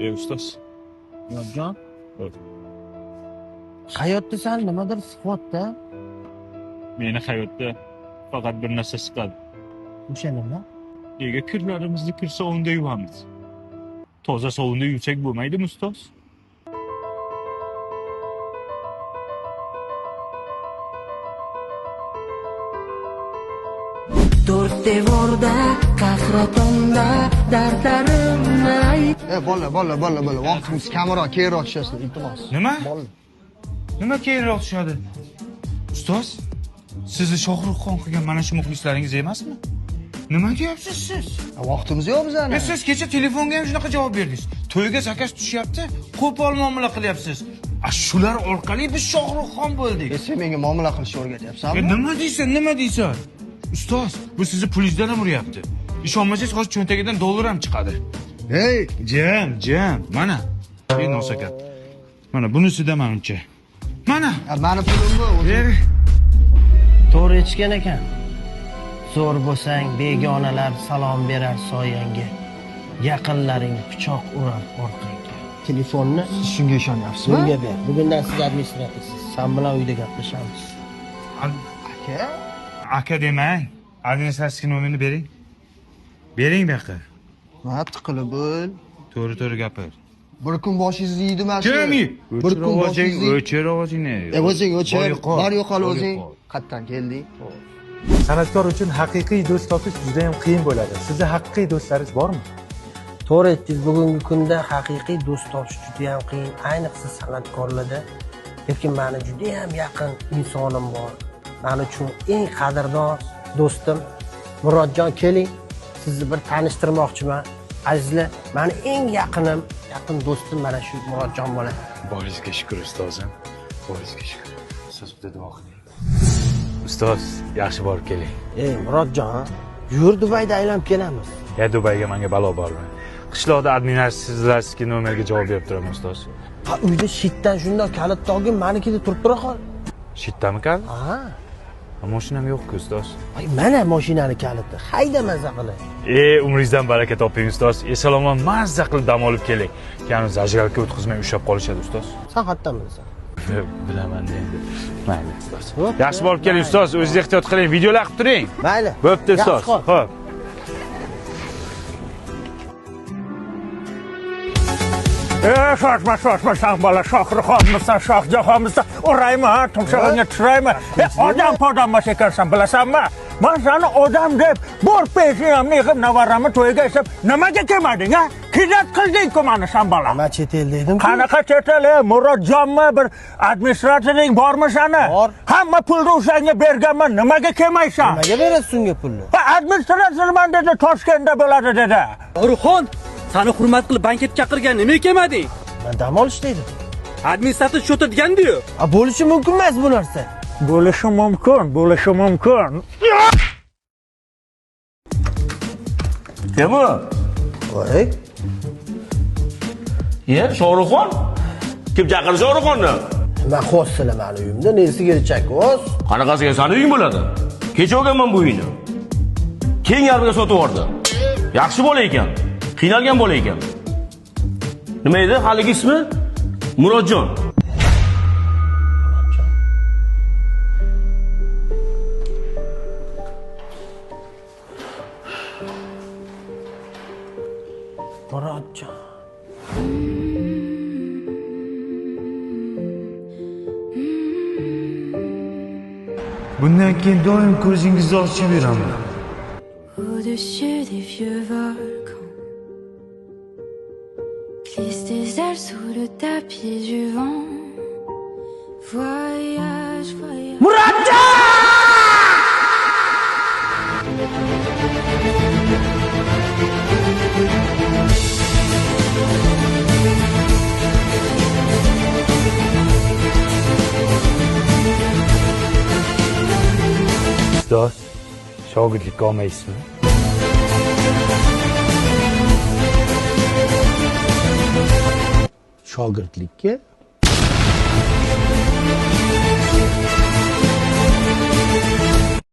Ustoz. Murodjon. Hayotda sal nimadir siqyapti. Meni hayotda faqat bir narsa siqadi. O'sha nima? Nega kirlarimizni kir sovunda yuvamiz? Toza sovunda yuvsak bo'lmaydimi, ustoz? To'rt devorda qahratonda dardlarimni ayt. Bola, bola, bola, vaqtimiz kamroq, keyinroq tushasizlar, iltimos. Nima? Bola. Nima keyinroq tushadi? Ustoz, sizni Shohruxxon qilgan mana shu muxlislaringiz emasmi? Nima deyapsiz siz? Vaqtimiz yo'q bizani. Siz kecha telefonga ham shunaqa javob berdingiz. To'yga zakaz tushyapti, qo'pol muomala qilyapsiz. A shular orqali biz Shohruxxon bo'ldik. Sen menga muomala qilishni o'rgatyapsanmi? Nima deysan, nima deysan? Ustoz, bu sizni pulingizdan ham uryapti. Ishonmasangiz hozir cho'ntagidan dollar ham chiqadi. Hey, Jim, jim. Mana. Ey nosakat. Mana bunisida menimcha. Mana. Mani pulim bu. Ber. To'g'ri aytishgan ekan. Zo'r bo'lsang begonalar salom berar soyangga. Yaqinlaring pichoq urar orqangga. Telefonni Siz shunga ishonyapsizmi? bunga ber. Bugundan siz administratorsiz. Sen bilan uyda gaplashamiz. Aka, Aka demang. Administratsiya nomerini bering. Bering bu yoqqa. nima tiqilib bo'l. To'g'ri to'g'ri gapir. Bir kun boshingizni yeydi mana shu. Kim? Bir kun boshingizni. O'chir ovozingni. O'zing o'chir. Bor yo'qol o'zing. Bor yo'qol. Qayerdan kelding? San'atkor uchun haqiqiy do'st topish juda ham qiyin bo'ladi. Sizda haqiqiy do'stlaringiz bormi? To'g'ri aytdingiz, bugungi kunda haqiqiy do'st topish juda ham qiyin, ayniqsa san'atkorlarda. Lekin meni juda ham yaqin insonim bor. Men uchun eng qadrdon do'stim Murodjon, keling, sizni bir tanishtirmoqchiman. Azizlar, meni eng yaqinim, yaqin do'stim mana shu Murodjon bola. Boringizga shukur ustozim. Boringizga shukur. Ustoz bitta duo qiling. Ustoz, yaxshi borib keling. Ey Murodjon, yur Dubayda aylanib kelamiz. Ya Dubayga menga balo bormi? Qishloqda administratsiya nomerga javob berib turaman ustoz. Ha, uyda shitdan shundoq kalit tog'in manikida turib tura qol. Shitdami kalit? Ha. Mashinam yo'q-ku ustoz. Ay, mana mashinani kaliti. Hayda maza qilib. Umringizdan baraka toping ustoz. Eson-omon mazza qilib dam olib keling. Ya'ni zajgalka o'tkazmay ushlab qolishadi ustoz. Sen qayerdan bilasan? Bilaman endi. Mayli ustoz. Bo'pti, Yaxshi borib keling ustoz, o'zingiz ehtiyot qiling, videolar qilib turing. Mayli. Bo'pti ustoz. Yaxshi qol. Xo'p. Shoshma, shoshma, san bola, Shohruxxonmisan, Shohjahonmisan, uraymi, ha, tumshug'ingga tushiraymi? Odam podam emas ekansan, bilasanmi? Man seni odam deb bor peshinamni yig'ib navaramni to'yiga ishlab, nimaga kelmading, ha? Kidat qilding-ku mani san bola. Men chet elda edim. Qanaqa chet el, Murodjonmi, bir administratoring bormi sani? Bor. Hamma pulni o'shanga berganman, nimaga kelmaysan? Nimaga berasiz unga pulni? Ha, administratorman dedi, Toshkentda bo'ladi dedi. Shohruxxon, seni hurmat qilib banketga chaqirgan, nimaga kelmading? Men dam olishda edim. Administrator shu o'tirgandi-yu. A, bo'lishi mumkin emas bu narsa. Bo'lishi mumkin, bo'lishi mumkin. Temur. Voy. Ye, Shohruxxon? Kim chaqirdi Shohruxxonni? Nima qilyapsizlar mani uyimda? Nesiga chakvoz? Qanaqasiga sani uying bo'ladi? Kecha olganman bu uyni. Keng yarmiga sotib yubordi. Yaxshi bola ekan. Qiynalgan bola ekan. Nima edi haligi ismi? Murodjon. Murodjon. Bundan keyin doim ko'zingizni ochib yuraman. Au-dessus des vieux volcans, glisse tes ailes sous le tapis du vent. Voyage, voyage. Murodjon! Ustoz, shogirdlikka olmaysizmi? Shogirdlikka?